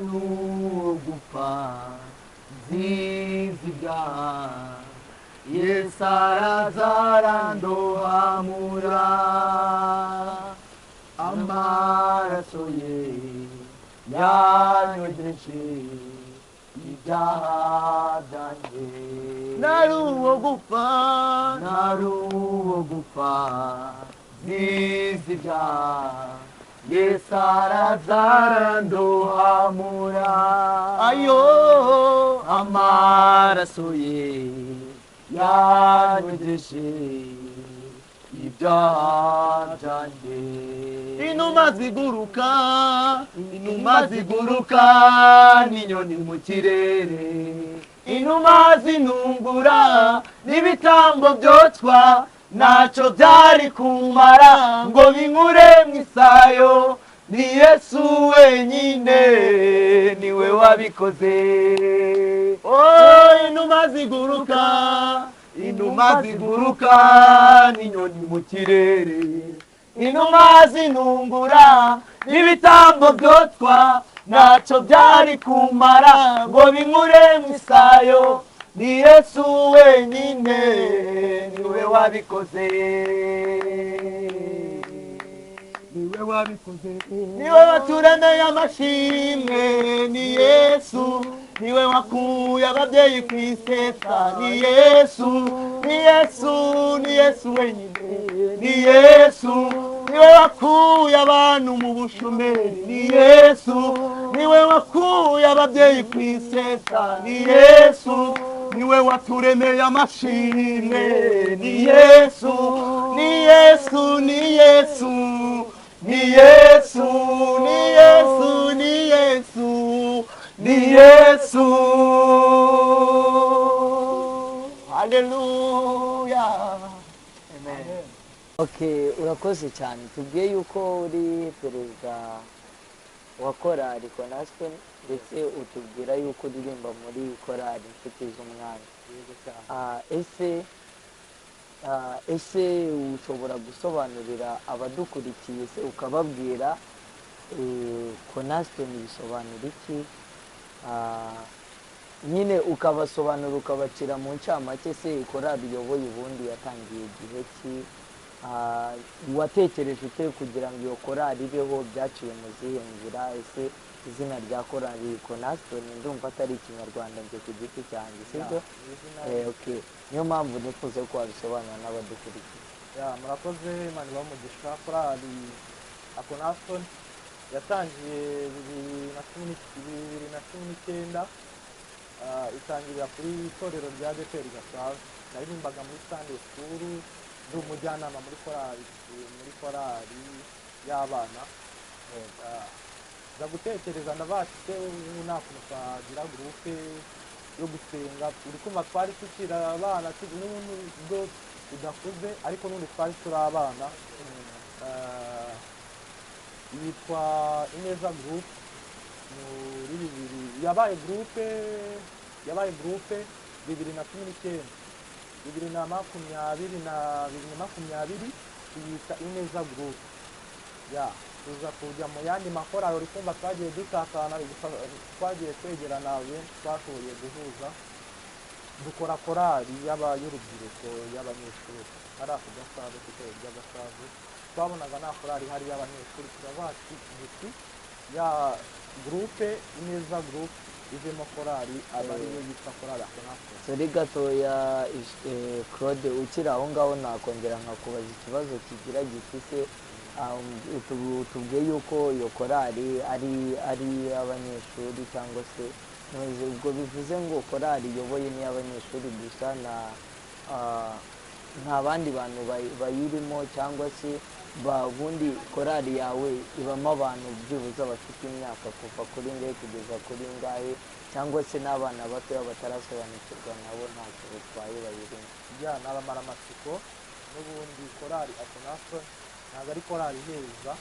Nuwo gupfa nziza ibyaha, Yesu araza arandohamura. Amaraso ye yanyogeje ibyaha byanjye. Nari uwo gupfa, nari uwo gupfa nziza ibyaha, Yesu araza arandohamura. Ayo, amaraso ye yanyogeje ibyaha byanjye. Inuma ziguruka, inuma ziguruka n'inyoni mu kirere, inuma zinungura n'ibitambo byotswa, ntacyo byari kumara ngo binkure mu isayo. Ni Yesu wenyine niwe wabikoze. Oh, inuma ziguruka, inuma ziguruka n'inyoni mu kirere, inuma zinungura n'ibitambo byotswa, ntacyo byari kumara ngo binkure mu isayo. Ni Yesu wenyine niwe wabikoze. Niwe wabikoze. Niwe waturemeye amashimwe, ni Yesu. Niwe wakuye ababyeyi ku isesa, ni Yesu. Ni Yesu, ni Yesu wenyine, ni Yesu. Niwe wakuye abantu mu bushomeri, ni Yesu. Niwe wakuye ababyeyi ku isesa, ni Yesu. Niwe waturemeye amashimwe, ni Yesu. Ni Yesu, ni Yesu, ni Yesu, ni Yesu, ni Yesu, ni Yesu. Haleluya. Amen. Okay, urakoze cyane. Tubwiye yuko uri perezida wa korali Cornerstone, ndetse utubwira yuko uririmba muri korali Inshuti z'Umwami. Ese ushobora gusobanurira abadukurikiye se ukababwira Cornerstone bisobanura iki? Nyine ukabasobanura ukabacira mu ncamake, se korali uyoboye ubundi yatangiye igihe ki? Watekereje ute kugira ngo iyo korali ibeho? Byaciye mu zihe nzira? Ese izina rya korali Cornerstone ndumva atari ikinyarwanda njye ku giti cyanjye, sibyo? Okay, niyo mpamvu nifuza ko wabisobanura n'abadukurikiye. Ya, murakoze, Imana ibahe umugisha. Korali Cornerstone yatangiye 2019, itangirira kuri itorero rya ADEPR Gasave. Naririmbaga muri Sunday school, ndi umujyanama muri korali, muri korali y'abana. Nza gutekereza ndavuga ubu nta kuntu twagira groupe yo gusenga. Uri kumva twari tukiri abana, n'ubwo tudakuze ariko n'ubundi twari turi abana. Yitwa Ineza Group. Muri bibiri yabaye groupe, yabaye groupe 2019, 2020 na 2020 tuyita Ineza Group. Ya, tuza kujya mu yandi makorali. Uri kumva twagiye dutatana, twagiye twegerana benshi, twashoboye guhuza dukora korali y'urubyiruko y'abanyeshuri hariya ku Gasave, ku itorero ry'Agasave. Twabonaga nta korali ihari y'abanyeshuri, turavuga tuti ya groupe Ineza Group ivemo korali, aba ariyo yitwa korali Cornerstone. Sorry gatoya, Claude, ukiri aho ngaho nakongera nkakubaza ikibazo kigira giti se utubwiye yuko iyo korali ari abanyeshuri cyangwa se ubwo bivuze ngo korali iyoboye ni abanyeshuri gusa, na nta bandi bantu bayirimo, cyangwa se ubundi korali yawe ibamo abantu byibuze bafite imyaka kuva kuri ngahe kugeza kuri ngahe, cyangwa se n'abana batoya batarasobanukirwa nabo ntacyo bitwaye bayirimo? Ya, n'abamara amatsiko. N'ubundi korali Cornerstone ntabwo ari korali iheza,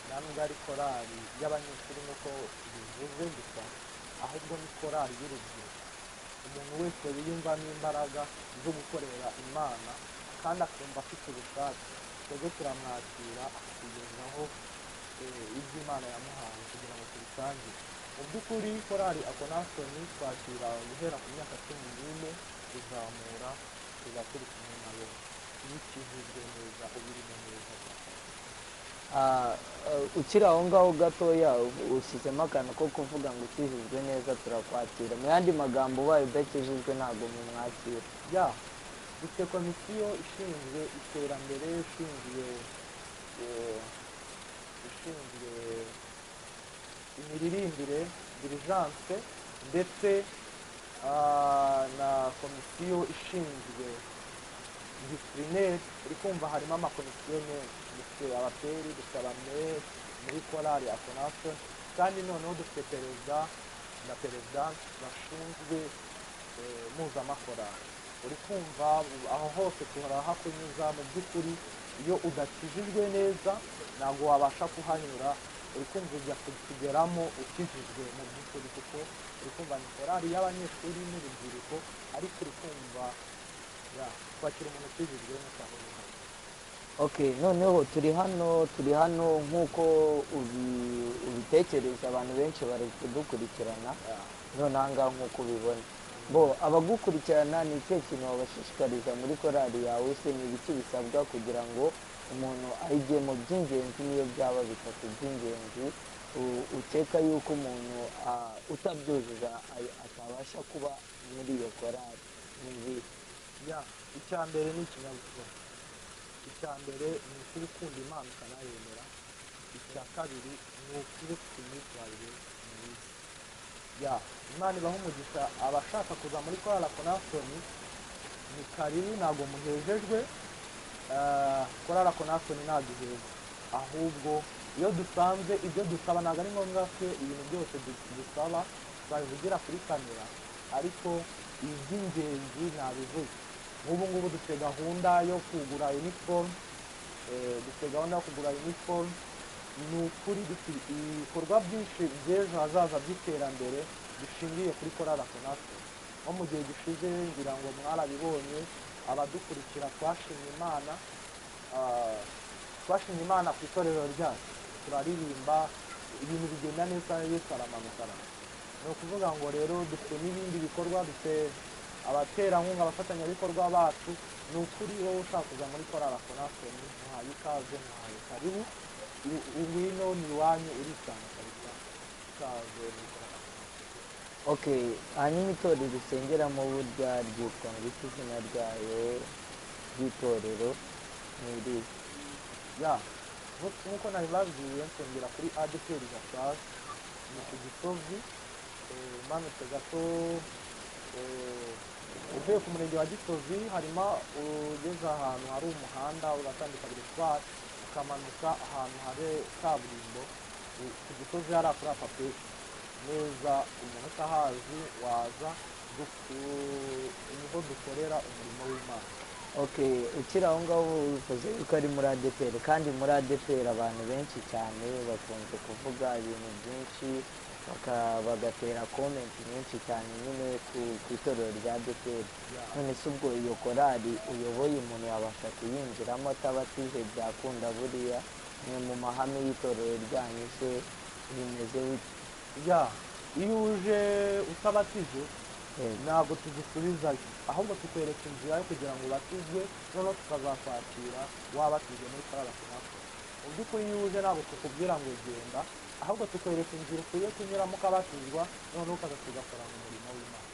nta nubwo ari korali y'abanyeshuri nk'uko bivuze gusa, ahubwo ni korali y'urubyiruko. Umuntu wese wiyumvamo imbaraga zo gukorera Imana kandi akumva afite ubushake, twebwe turamwakira akatugezaho ibyo Imana yamuhaye kugira ngo tubisangire. Mu by'ukuri korali Akonasoni twakira guhera ku myaka 14 kuzamura, tuba turi kumwe nabo. Iyo ukijijwe neza ubirimo neza. Ukiri aho ngaho gatoya, ushyizemo akantu ko kuvuga ngo ukijijwe neza turakwakira. Mu yandi magambo, ubaye udakijijwe ntabwo mumwakira. Ya, dufite komisiyo ishinzwe iterambere, ishinzwe imiririmbire, diligence, ndetse na komisiyo ishinzwe disciplinary. Uri kumva harimo amakomisiyo menshi. Dufite abaperi, dufite abameri muri korali Akonasoni, kandi noneho dufite perezida na perezida bashinzwe mpuzamakorali. Uri kumva aho hose turahakunyuza. Mu by'ukuri iyo udakijijwe neza ntabwo wabasha kuhanyura. Uri kumva ujya kugeramo ukijijwe mu by'ukuri, kuko uri kumva ni korali y'abanyeshuri n'urubyiruko, ariko uri kumva ya kwakira umuntu ukijijwe nk'uko aho. Okay, noneho turi hano nk'uko ubitekereza, abantu benshi bari kudukurikirana none aha ngaha nk'uko ubibona. Bo abagukurikirana, ni ikihe kintu wabashishikariza muri korali yawe se? Ni ibiki bisabwa kugira ngo umuntu ayigemo by'ingenzi, niyo byaba bitatu by'ingenzi ukeka yuko umuntu utabyujuje atabasha kuba muri iyo korali, ni ibihe? Ya, icya mbere ni ikinyabupfura. Icya mbere ni ukuba ukunda Imana ukanayemera. Icya kabiri ni ukuba ufite imyitwarire myiza. Ya, Imana ibaha umugisha. Abashaka kuza muri korali Akonasoni ni karibu, ntabwo muhejejwe. Korali Akonasoni ntabwo iheza, ahubwo iyo dusanze ibyo dusaba, ntabwo ari ngombwa ko ibintu byose dusaba twabivugira kuri kamera, ariko iby'ingenzi nabivuze. Nk'ubu ngubu dufite gahunda yo kugura uniform, dufite gahunda yo kugura uniform. Ni ukuri dufite ibikorwa byinshi by'ejo hazaza by'iterambere bishingiye kuri korali Akonasoni. Nko mu gihe gishize, ngira ngo mwarabibonye abadukurikira, twashimye Imana, twashimye Imana ku itorero ryacu, turaririmba, ibintu bigenda neza, Yesu aramanuka araza. Ni ukuvuga ngo rero dufite n'ibindi bikorwa, dufite abaterankunga, abafatanyabikorwa bacu. Ni ukuri wowe ushaka kuza muri korali Akonasoni, muhaye ikaze, muhaye karibu. Ngwino, ni iwanyu, urisanga kabisa. Ikaze muri korali Akonasoni. Okay, hanyuma itorero usengeramo burya ryitwa ngo iki? Izina ryayo ry'itorero ni irihe? Ya, nk'uko nabibabwiye, nsengera kuri ADEPR Gasaza, ni ku Gisozi, umanutse gato, uvuye ku murenge wa Gisozi, harimo ugeze ahantu hari umuhanda ugatambika buritwari, ukamanuka ahantu hari kaburimbo, ku Gisozi hariya kuri APAPES neza. Umuntu utahazi waza, niho dukorera umurimo w'Imana. Okay, ukiri aho ngaho, bivuze yuko ari muri ADEPR, kandi muri ADEPR abantu benshi cyane bakunze kuvuga ibintu byinshi, bagatera comment nyinshi cyane nyine ku itorero rya ADEPR. None se ubwo iyo korali uyoboye umuntu yabasha kuyinjiramo atabatije? Byakunda buriya? Ni mu mahame y'itorero ryanyu se bimeze bite? Ya, iyo uje utabatije ntabwo tugusubizayo, ahubwo tukwereka inzira yo kugira ngo ubatizwe, noneho tukazakwakira wabatijwe muri korali Akonasoni. Mu by'ukuri iyo uje ntabwo tukubwira ngo genda, ahubwo tukwereka inzira ukwiye kunyuramo ukabatizwa, noneho ukaza tugakorana umurimo w'Imana.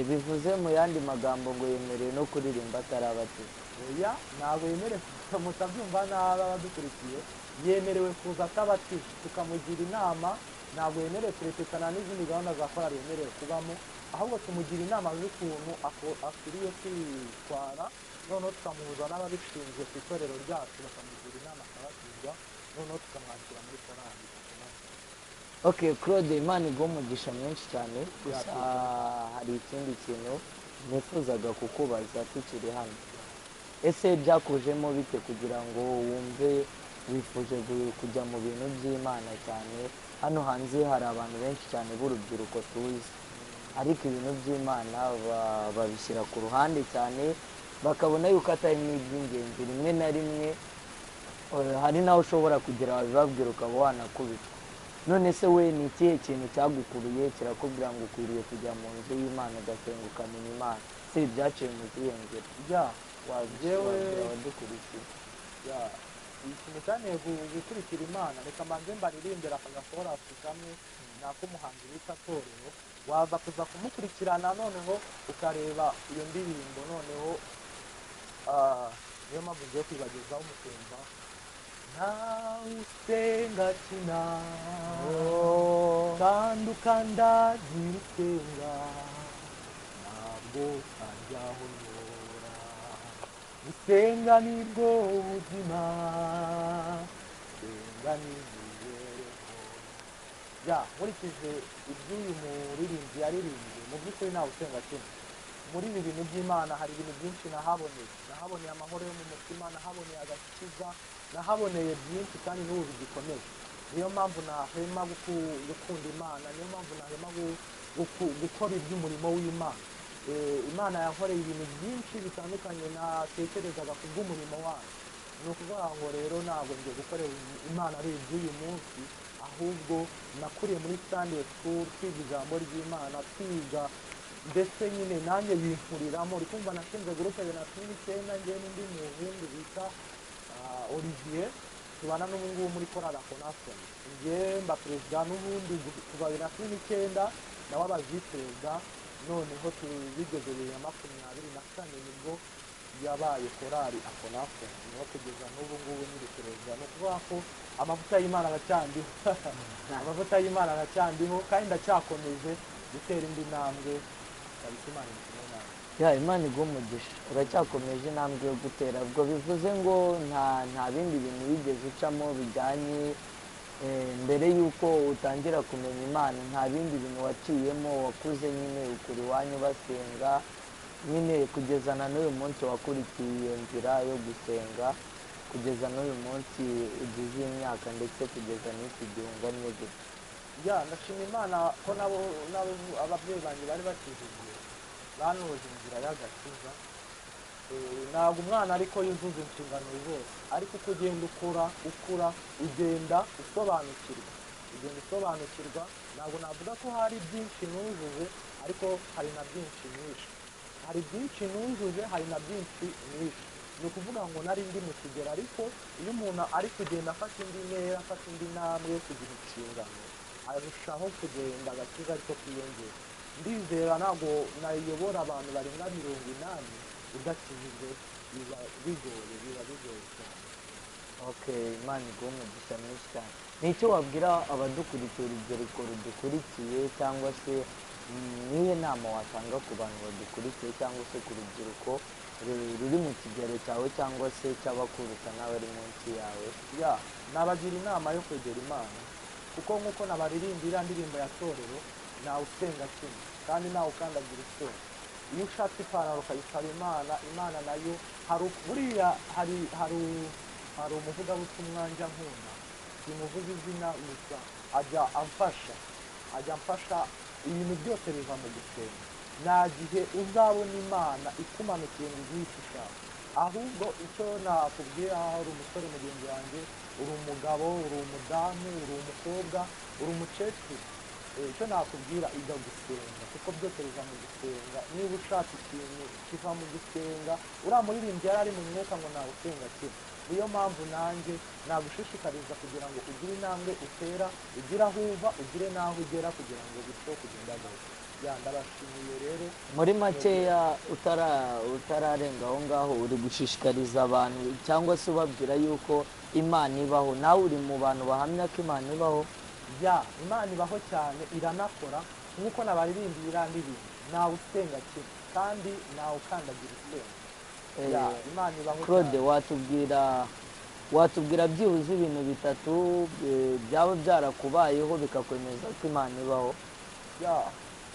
Bivuze mu yandi magambo ngo yemerewe no kuririmba atarabatizwa? Oya, ntabwo yemerewe kuza, mutabyumva nabi abadukurikiye. Yemerewe kuza atabatije, tukamugira inama. Ntabwo yemerewe kuretetana n'izindi gahunda za korali yemerewe kubamo, ahubwo tumugira inama z'ukuntu akwiriye kwitwara, noneho tukamuhuza n'ababishinzwe ku itorero ryacu, bakamugira inama akabatizwa, noneho tukamwakira muri korali. Okay, Claude, Imana iguhe umugisha mwinshi cyane. Gusa hari ikindi kintu nifuzaga kukubaza tukiri hano. Ese byakujemo bite kugira ngo wumve wifuje kujya mu bintu by'Imana cyane? Hano hanze hari abantu benshi cyane b'urubyiruko tuzi, ariko ibintu by'Imana babishyira ku ruhande cyane, bakabona yuko atari n'iby'ingenzi. Rimwe na rimwe hari n'aho ushobora kugera wabibabwira ukaba wanakubitwa. None se we ni ikihe kintu cyagukuruye kirakubwira ngo ukwiriye kujya mu nzu y'Imana ugasenga ukamenya Imana? Se byaciye mu zihe nzira? Ya, wabwira abadukurikiye. Ya, ikintu cyanteye gukurikira Imana, reka mbanze mbaririmbira aka gakorasi kamwe ni ak'umuhanzi bita Torero, waza kuza kumukurikirana noneho ukareba iyo ndirimbo noneho niyo mpamvu ngiye kwibagezaho umukumva. Ntawe usenga akina kandi ukandagira usenga ntabwo ajyaho nyora, gusenga nibwo buzima, gusenga ni imibereho. Ya, nkurikije iby'uyu muririmbyi yaririmbye, mu by'ukuri ntawe usenga akina. Muri ibi bintu by'Imana hari ibintu byinshi nahaboneye, nahaboneye amahoro yo mu mutima, nahaboneye agakiza, nahaboneye byinshi kandi n'ubu bigikomeje. Niyo mpamvu nahema gukunda Imana, niyo mpamvu nahema gukora iby'umurimo w'Imana. Imana yankoreye ibintu byinshi bitandukanye natekerezaga ku bw'umurimo wayo. Ni ukuvuga ngo rero ntabwo ngiye gukorera Imana ari iby'uyu munsi, ahubwo nakuriye muri Sunday school twiga ijambo ry'Imana, twiga ndetse nyine nanjye binkuriramo. Uri kumva nashinze groupe 2019 njye n'undi muhungu bita Olivier tubana n'ubu ngubu muri korali Akonasoni. Njye mba perezida n'ubundi kuva 2019 nawe aba visi perezida, noneho tubigeze 2024 nibwo yabaye korali Akonasoni, niho kugeza n'ubu ngubu nyiri perezida. Ni ukuvuga ko amavuta y'Imana aracyandiho amavuta y'Imana aracyandiho kandi ndacyakomeje gutera indi ntambwe. Imana Ya, Imana iguhe umugisha, uracyakomeje intambwe yo gutera. Ubwo bivuze ngo nta bindi bintu wigeze ucamo bijyanye mbere y'uko utangira kumenya Imana, nta bindi bintu waciyemo, wakuze nyine ukura iwanyu basenga nyine kugeza na n'uyu munsi wakurikiye iyo nzira yo gusenga, kugeza n'uyu munsi ugize imyaka ndetse kugeza n'iki gihe unganye gutya. Ya, ndashima Imana ko nabo ababyeyi banjye bari bakijijwe, banoje inzira y'agakiza. Ntabwo umwana ariko yuzuza inshingano zose, ariko uko ugenda ukura ugenda usobanukirwa, ugenda usobanukirwa. Ntabwo navuga ko hari byinshi nujuje, ariko hari na byinshi nishe, hari byinshi nujuje, hari na byinshi nishe. Ni ukuvuga ngo nari ndi mu kigero, ariko iyo umuntu ari kugenda afata indi ntera, afata indi ntambwe yo kugira inshingano, arushaho kugenda agakiza ariko kwiyongera. Ndizera ntabwo nayobora abantu barenga 80 udakijijwe, biba bigoye, biba bigoye cyane. Okay, Imana iguhe umugisha mwinshi cyane. Ni icyo wabwira abadukurikiye, urubyiruko rudukurikiye, cyangwa se nihe nama watanga ku bantu badukurikiye cyangwa se ku rubyiruko ruri mu kigero cyawe cyangwa se cy'abakuruta n'abari munsi yawe? Ya, nabagira inama yo kwegera Imana, kuko nk'uko nabaririmbira iriya ndirimbo ya Torero, ntawe usenga kimwe kandi ntawe ukandagira usenga. Iyo ushatse ipantaro ukayisaba Imana, Imana nayo hari buriya hari umuvugabutumwa njya nkunda, simuvuga izina gusa, ajya amfasha ibintu byose biva mu gusenga. Nta gihe uzabona Imana ikumanukiye ngo iguhe icyo ushaka, ahubwo icyo nakubwira, uri umusore mugenzi wanjye, uri umugabo, uri umudamu, uri umukobwa, uri umukecuru, icyo nakubwira, iga gusenga, kuko byose biva mu gusenga. Niba ushaka ikintu kiva mu gusenga, uriya muririmbyi yari ari mu mwuka ngo ntawe usenga kimwe. Niyo mpamvu nanjye nagushishikariza kugira ngo ugire intambwe utera, ugire aho uva, ugire n'aho ugera, kugira ngo birusheho kugenda neza. Ya, ndabashimiye rero. Muri makeya utararenga aho ngaho, uri gushishikariza abantu cyangwa se ubabwira yuko Imana ibaho, nawe uri mu bantu bahamya ko Imana ibaho? Ya, Imana ibaho cyane, iranakora nk'uko nabaririmbiye iriya ndirimbo, ntawe usenga kimwe kandi ntawe ukandagira usenga. Ya, Imana ibaho Claude, cyane. watubwira byibuze ibintu bitatu byaba byarakubayeho bikakwemeza ko Imana ibaho? Ya,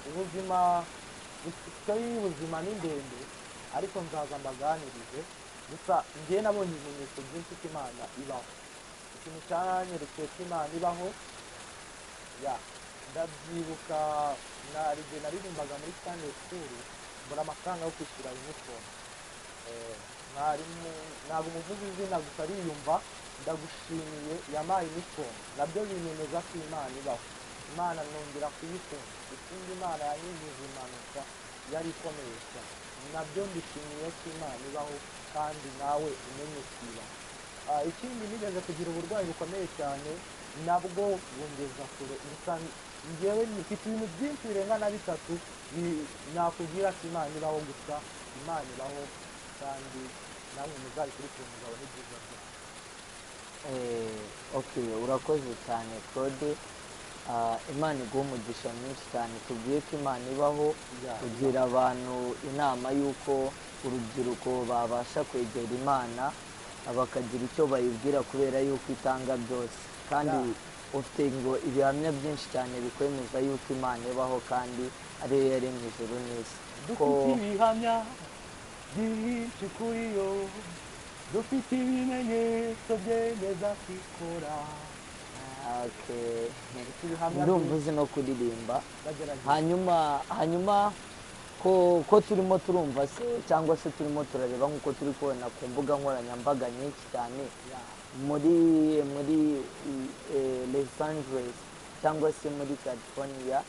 ubuzima, isitori y'ubuzima ni ndende, ariko nzaza mbaganirize. Gusa njye nabonye ibimenyetso byinshi ko Imana ibaho. Ikintu cyanyeretse ko Imana ibaho, ya, ndabyibuka igihe naririmbaga muri Sunday school, mbura amafaranga yo kwishyura uniform. Mwarimu ntabwo umuvuga izina gusa ariyumva, Ndagushimiye yampaye inifomu, nabyo binyemeza ko Imana ibaho. Imana nongera kuyikunda. Ikindi Imana yanyujije impanuka yari ikomeye cyane, nabyo mbishimiye ko Imana ibaho, kandi nawe umenye ko ibaho. Ikindi nigeze kugira uburwayi bukomeye cyane, nabwo bungeza kure. Gusa njyewe mfite ibintu byinshi birenga na bitatu nakubwira ko Imana ibaho. Gusa Imana ibaho, kandi namwe muzayikurikire muzabona ibyiza byayo. Okay, urakoze cyane Claude. Imana iguha umugisha mwinshi cyane. Tubwiye ko Imana ibaho, kugira abantu inama y'uko urubyiruko babasha kwegera Imana bakagira icyo bayibwira, kubera yuko itanga byose, kandi ufite ngo ibihamya byinshi cyane bikwemeza yuko Imana ibaho kandi ariyo yaremye ijuru n'isi. Dufite ibihamya byinshi kuri yo, dufite ibimenyetso byemeza ko ikora. Okay. Dufite ibihamya Ndumva byinshi. uzi no kuririmba. Ndagerageza. Hanyuma ko turimo turumva se, cyangwa se turimo turareba nk'uko turi kubona ku mbuga nkoranyambaga nyinshi cyane muri Los Angeles cyangwa se muri California,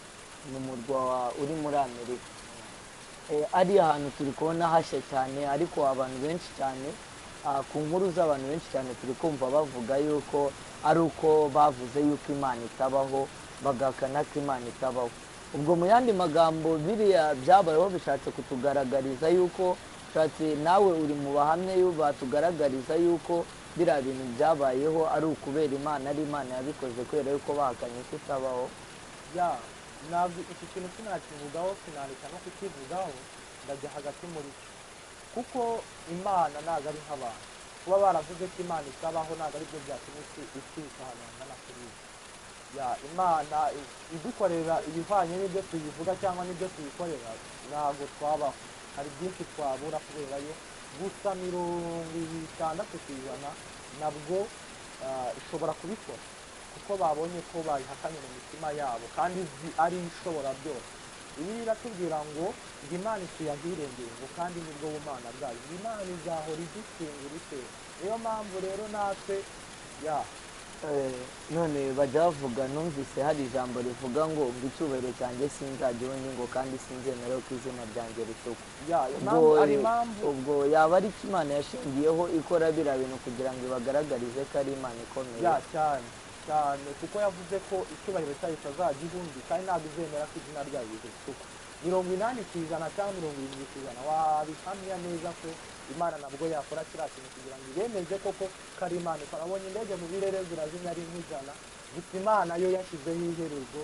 mu murwa uri muri Amerika, ari ahantu turi kubona hashya cyane, ariko abantu benshi cyane, ku nkuru z'abantu benshi cyane turi kumva bavuga yuko ari uko bavuze yuko Imana itabaho, bagahakana ko Imana itabaho. Ubwo mu yandi magambo biriya byabayeho bishatse kutugaragariza yuko, ushatse nawe uri mu bahamya batugaragariza yuko biriya bintu byabayeho ari ukubera Imana, ari Imana yabikoze kubera yuko bahakanye ko itabaho. Ya, ntabwo iki kintu sinakivugaho, sinareka no kukivugaho, ndajya hagati muri cyo, kuko Imana ntabwo ari nk'abantu. Kuba baravuze ko Imana itabaho ntabwo ari byo byatuma isi icika ahantu hangana kuriya. Ya, Imana idukorera ibihwanye n'ibyo tuyivuga cyangwa n'ibyo tuyikorera, ntabwo twabaho. Hari byinshi twabura kubera yo. Gusa 60% nabwo ishobora kubikora, kuko babonye ko bayihakanye mu mitima yabo, kandi izi ari ishobora byose. Ibi iratubwira ngo Imana ituye ahirengeye, ngo kandi nibwo bumana bwayo, ngo Imana izahora idushyingura iteka. Niyo mpamvu rero natwe ya None bajya bavuga, numvise hari ijambo rivuga ngo icyubahiro cyanjye sinzajya undi, ngo kandi sinzemera ko izina ryanjye ritukwa. Ya, impamvu ari impamvu. Ubwo yaba ari ko Imana yashingiyeho ikora biriya bintu kugira ngo ibagaragarize ko ari Imana ikomeye. Ya, cyane cyane, kuko yavuze ko icyubahiro cyayo kitazajya ihundi, kandi ntabwo izemera ko izina ryayo ritukwa. 80% cyangwa 70% wabihamya neza ko Imana nabwo yakora kiriya kintu kugira ngo ibemeze koko ko ari Imana ikora. Abonye indege mu birere zirazimya ari nk'ijana, gusa Imana yo yashyizeho iherezo,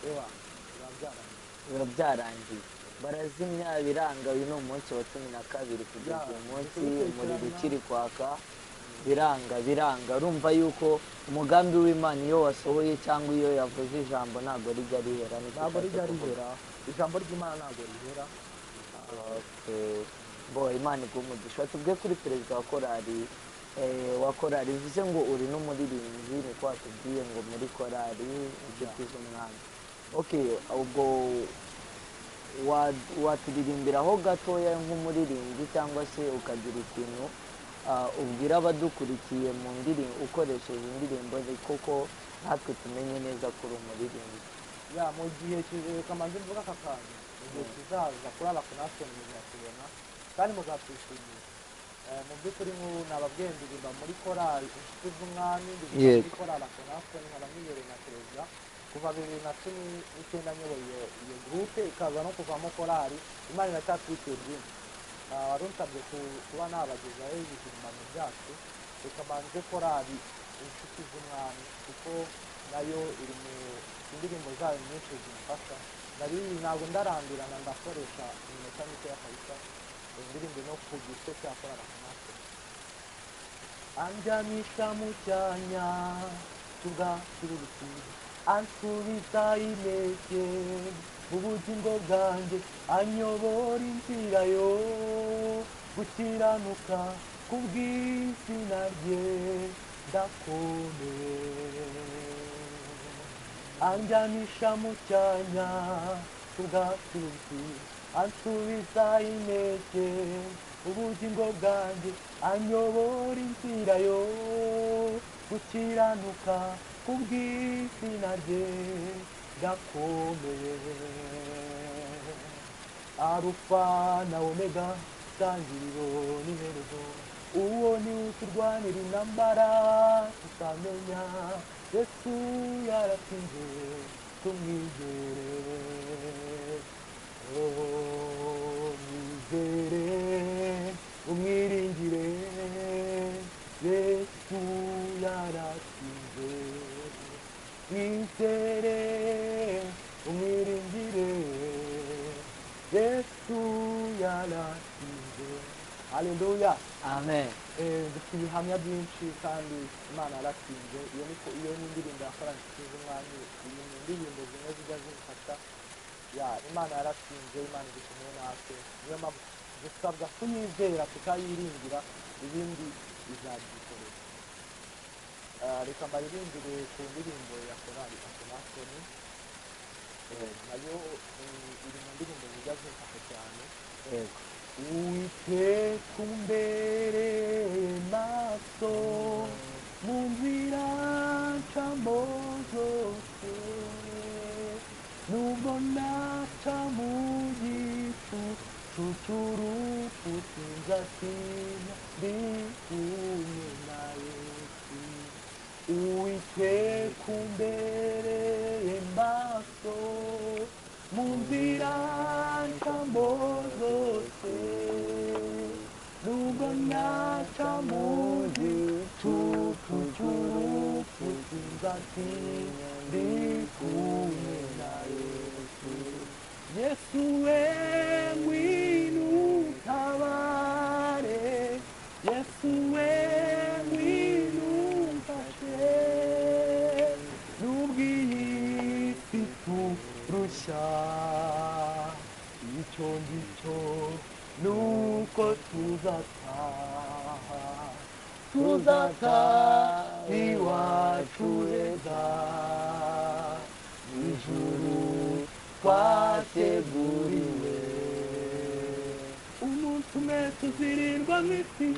ewa biba byarangiye. Biba byarangiye, barazimya biranga. Uyu ni umunsi wa 12 kugeza uyu munsi umuriro ukiri kwaka, biranga biranga. Urumva yuko umugambi w'Imana iyo wasohoye cyangwa iyo yavuze ijambo ntabwo rijya rihera. Ntabwo rijya rihera, ijambo ry'Imana ntabwo rihera. Okay. Bo Imana iguhe umugisha. Tubwe kuri perezida wa korali, wa korali bivuze ngo uri n'umuririmbyi, niko watubwiye ngo muri korali Inshuti z'Umwami. Okay, ubwo waturirimbiraho gatoya nk'umuririmbyi, cyangwa se ukagira ikintu ubwira abadukurikiye mu ndirimbo ukoresheje indirimbo, kuko natwe tumenye neza ko uri umuririmbyi. Ya, mu gihe kamanzi mvuga aka kantu, mu gihe kizaza kuri abakonasiyoni muzatubona kandi muzatwishimira. Mu by'ukuri nk'ubu nababwiye ndirimba muri korali Inshuti z'Umwami, ndirimba muri korali akonasiyoni, nkaba nibereye na perezida kuva 2019 nyoboye iyo gurupe, ikaza no kuvamo korali. Imana iracyatwikiye byinshi. Wari unsabye kuba nabagezaho ibihimbano byacu. Reka mbanze korali Inshuti z'Umwami, kuko nayo iri mu indirimbo zayo nyinshi zimfasha. Nari ntabwo ndarambirana, ndakoresha iminota mike kabisa indirimbo no ku gice cya korali akonasiyoni. Andyamisha mu cyanya cy'ubwatsi, ansubiza intege mu bugingo bwanjye, anyobora inzira yo gukiranuka kubw'izina rye ndakomeye. Andyamisha mu cyanya cy'ubwatsi, ansubiza intege Ubugingo bwanjye anyobora inzira yo gukiranuka kubw'izina rye gakomeye. Arufa na Omega, tangiriro n'iherezo, uwo ni uturwanira intambara tutamenya. Yesu yaratsinze, tumwizere. Oh, mwizere, umwiringire, Yesu yaratsinze. Mwizere, umwiringire, Yesu yaratsinze. Haleluya. Amen. Dufite ibihamya byinshi kandi Imana yaratsinze. Iyo niko, iyo ni indirimbo ya korali Inshuti z'Umwami, iyi ni indirimbo zimwe zijya zimfasha. Ya, Imana yaratsinze, Imana iri kumwe natwe, niyo mpamvu dusabwa kuyizera tukayiringira, ibindi izabyikorera. Reka mbaririmbire ku ndirimbo ya korali Akonasoni, nayo iri mu ndirimbo zijya zimfasha cyane. Yego. Uwiteka umbereye maso mu nzira ncamo zose, nubwo naca mu gicucu cy'urupfu sinzatinya, ndi kumwe na Yesu. Uwiteka umbereye maso mu nzira ncamo zose, nubwo naca mu gicucu cy'urupfu sinzatinya, ndi kumwe na Yesu. Yesu we ngwino utabare, Yesu we ngwino umfashe, nubwo iyi si turushya, icyo ngicyo nuko tuzataha, tuzataha iwacu heza, ijuru twateguriwe. Umunsi umwe tuzirirwa mu isi,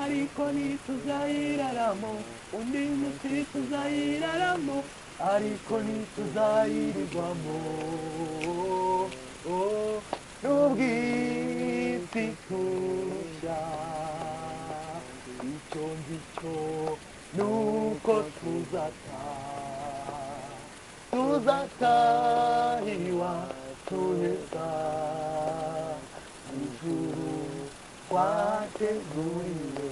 ariko ntituzayiraramo. Undi munsi tuzayiraramo, ariko ntituzayirirwamo. Oh, nubwo isi turushya, icyo ngicyo nuko tuzataha, tuzataha iwacu heza, ijuru twateguriwe.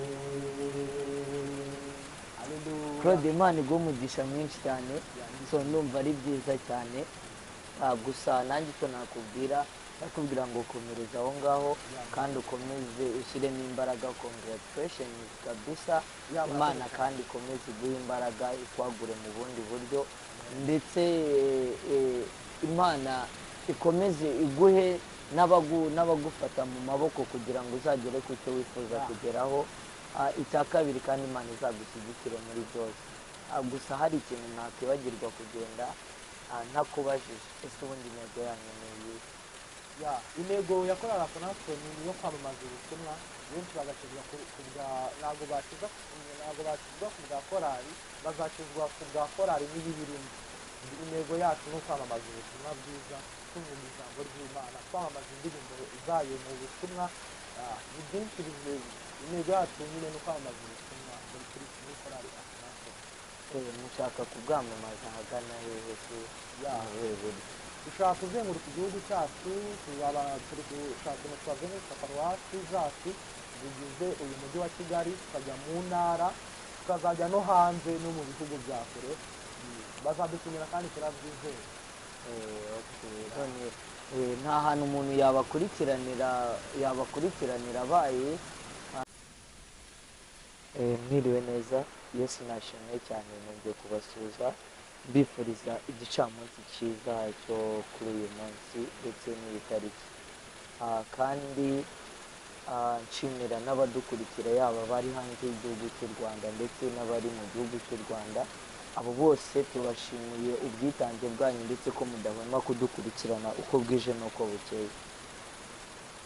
Haleluya. Claude, Imana iguhe umugisha mwinshi cyane. So ndumva ari byiza cyane. Gusa nanjye icyo nakubwira, nakubwira ngo komereza aho ngaho kandi ukomeze ushyiremo imbaraga. Congratulations kabisa. Yeah, Imana murakoze. kandi ikomeze iguhe imbaraga, ikwagure mu bundi buryo, ndetse Imana ikomeze iguhe n'abagufata mu maboko kugira ngo uzagere ku cyo wifuza kugeraho. Icya kabiri kandi Imana izagushyigikire muri byose. Gusa hari ikintu ntakwibagirwa kugenda ntakubajije, ese ubundi intego yanyu ni iyihe? Ya, intego ya korali Akonasoni ni iyo kwamamaza ubutumwa, benshi bagakizwa ku bwa, ntabwo bakizwa, ntabwo bakizwa ku bwa korali, bazakizwa ku bwa korali n'ibibirimo. Intego yacu ni ukwamamaza ubutumwa bwiza, tuvuga ijambo ry'Imana, kwamamaza indirimbo zayo mu butumwa. Ni byinshi intego yacu nyine ni ukwamamaza ubutumwa muri korali Akonasoni. Mushaka kubwamamaza ahagana hehe se? Ya. Mu buhe buryo? Dushaka kuzenguruka igihugu cyacu, tuzaba turi gushaka ukuntu twazenguruka paruwasi zacu zigize uyu mujyi wa Kigali, tukajya mu ntara, tukazajya no hanze no mu bihugu bya kure. Bazadutumira kandi turabyizeye. Okay. None nta hantu umuntu yabakurikiranira abaye mwiriwe neza. Yesu nashimwe cyane, nongeye kubasuhuza mbifuriza igicamunsi cyiza cyo kuri uyu munsi ndetse n'iyi tariki. Kandi nshimira n'abadukurikira, yaba abari hanze y'igihugu cy'u Rwanda ndetse n'abari mu gihugu cy'u Rwanda. Abo bose tubashimiye ubwitange bwanyu ndetse ko mudahwema kudukurikirana uko bwije n'uko bukeye.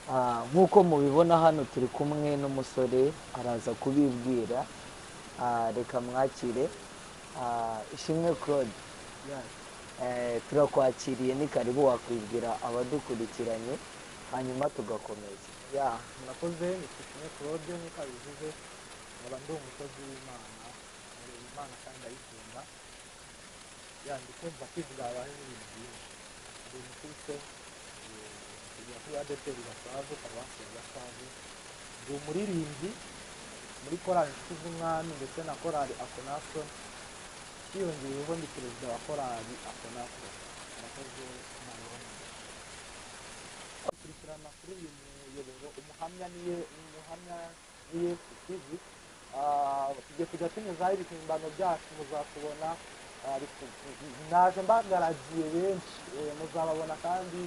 Nk'uko mubibona hano turi kumwe n'umusore, araza kubibwira. Reka mwakire. Ishimwe Claude, turakwakiriye, ni karibu, wakwibwira abadukurikiranye hanyuma tugakomeza. Ya, murakoze. Ni Ishimwe Claude nk'uko abivuze, nkaba ndi umukozi w'Imana, nkorera Imana kandi ndayikunda. Ya, ndi kumva kwivuga habaye n'ibintu byinshi. Ndi umukristo, kugera kuri ADEPR Gasave, paruwasi ya Gasave. Ndi umuririmbyi muri korali Inshuti z'Umwami ndetse na korali Akonaso, hiyongeyeho ndi perezida wa korali Akonaso. Murakoze, Imana ibahe umugisha. Kurikirana kuri uyu muyoboro Umuhamya ni Umuhamya ni Yesu TV. Tugiye kujya tunyuzaho ibihimbano byacu, muzatubona. Naje mbagaragiye benshi, muzababona, kandi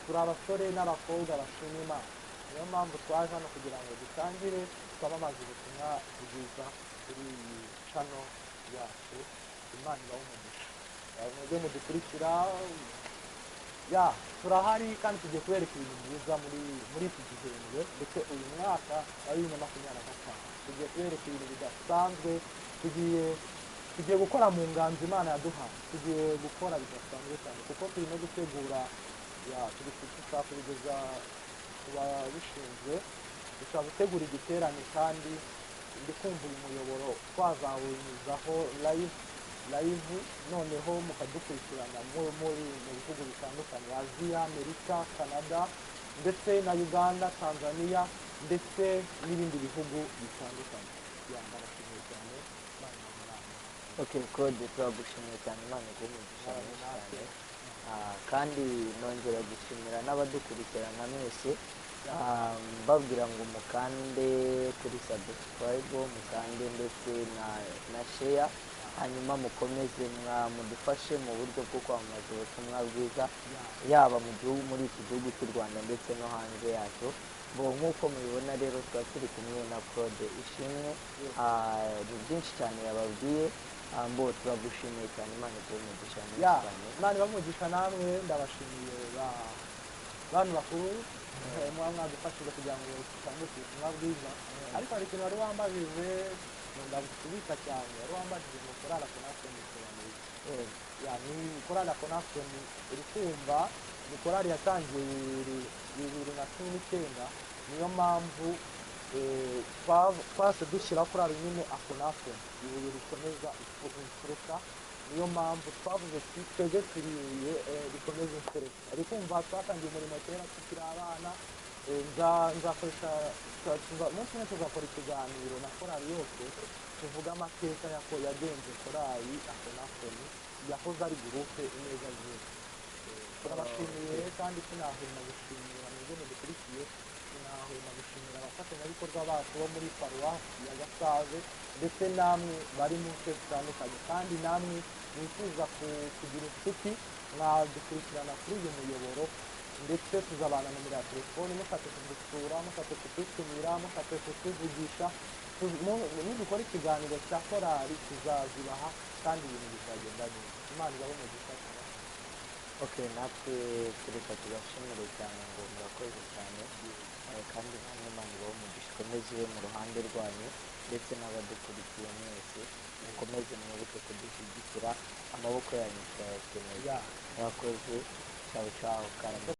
turi abasore n'abakobwa bashima Imana. Niyo mpamvu twaje hano kugira ngo dutangire twamamaze ubutumwa bwiza kuri iyi channel yacu. Imana ibahe umugisha. Mwebwe mudukurikira, ya, turahari kandi tugiye kubereka ibintu byiza muri iki gihembwe, ndetse uyu mwaka wa 2025 tugiye kubereka ibintu bidasanzwe. Tugiye gukora mu nganzo Imana yaduhaye, tugiye gukora bidasanzwe cyane, kuko turi no gutegura, ya, turi dushaka kubigeza ku babishinzwe. Dushaka gutegura igiterane, kandi ndi kumva uyu muyoboro twazawunyuzaho live, noneho mukadukurikirana muri mu bihugu bitandukanye: Aziya, Amerika, Canada, ndetse na Uganda, Tanzania, ndetse n'ibindi bihugu bitandukanye. Ya, ndabashimiye cyane, Imana ibane namwe. Okay, Claude, turagushimiye cyane, Imana iguhe umugisha Imana mwinshi natwe. cyane. Kandi nongera gushimira n'abadukurikirana mwese, mbabwira ngo mukande kuri subscribe, mukande ndetse na share, hanyuma mukomeze mudufashe mu buryo bwo kwamamaza ubutumwa bwiza, yaba mu gihugu, muri iki gihugu cy'u Rwanda, ndetse no hanze yacyo. Bo nk'uko mubibona rero, twaba turi kumwe na Claude Ishimwe. Ni byinshi cyane yababwiye. Mbo turagushimiye cyane, Imana iguhe umugisha mwinshi Ya, cyane. Imana ibamugisha namwe, ndabashimiye bantu bakuru, muba mwadufashije kugira ngo dutangire ubutumwa bwiza. Ariko hari ikintu wari wambajije ndabisubika cyane, wari wambajije ngo korali Akonasoni bisobanuye iki? Ya, ni korali Akonasoni, uri kumva, ni korali yatangiye 2019. Niyo mpamvu twase dushyira korali nyine Akonasoni, ibuye rikomeza imfuruka. Niyo mpamvu twavuze ati twebwe turiye rikomeza imfuruka. Ari kumva, twatangiye umurimo kera tukiri abana. Nzakoresha umunsi umwe tuzakora ikiganiro na korali yose, tuvuga amateka yako yagenze korali Akonasoni yahoze ari groupe Ineza Group. Turabashimiye, kandi sinahwema gushimira mwebwe mudukurikiye, sinahwema gushimira abafatanyabikorwa bacu bo muri paruwasi ya Gasave, ndetse namwe bari mu nce zitandukanye, kandi namwe mwifuza kugira inshuti, mwadukurikirana kuri uyu muyoboro, ndetse tuzabana nomero ya telefoni. Mushatse kudusura, mushatse kudutumira, mushatse kutuvugisha, nidukora ikiganiro cya korali tuzazibaha, kandi ibintu bizagenda neza. Imana ibahe umugisha cyane. Okay, natwe tureka tubashimire cyane ngo murakoze cyane. Kandi namwe Imana ibahe umugisha, ikomeze ibe mu ruhande rwanyu, ndetse n'abadukurikiye mwese mukomeze mwibuke kudushyigikira, amaboko yanyu turayakeneye. Ya. Murakoze, ciao ciao, karame.